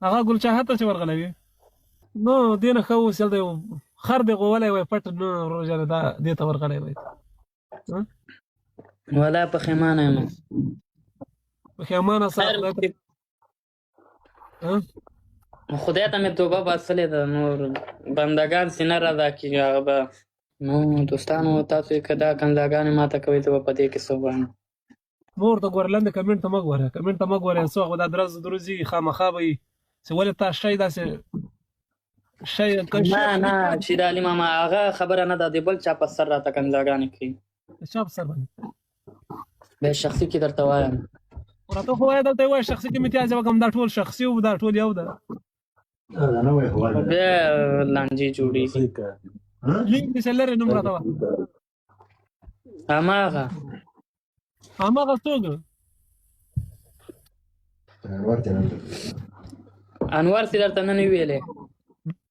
هغه ګل چاهت ته چې ورغلی وي نو دې نه ښه اوس هلته یو خر دې غولی وای پټ، نه ورور جانه، دا دې ته ورغلی وای. ولا پښیمانه یم. پښیمانه سه. خیر. خدای ته مې توبه باسلې ده، نور بندګان سینه را ده کېږي. هغه به نو دوستانو، تاسو یې که دا کنځاګانې ماته کوئ، زه به په دې کې څه ووایم؟ مور ته ګوره، لاندې کمنټ ته مه ګوره، کمنټ ته مه ګوره. څو خو دا درز دروځي، خامخا به وي چې ولې تا شی داسې شی. نه نه شیر علي ماما، هغه خبره نه ده، د بل چا په سر راته کنځاګانې کوي. چا په سر باندې؟ بیا شخصي کې درته وایم. راته خو وایه، دلته وایه، شخصي کې امتیاز وکم. دا ټول شخصي او دا ټول یو ده. بیا لانجې جوړېږي. لینک دې څه لرې؟ نوم راته وایه. هماغه. هماغه څوک؟ انور چې درته نن ویلې.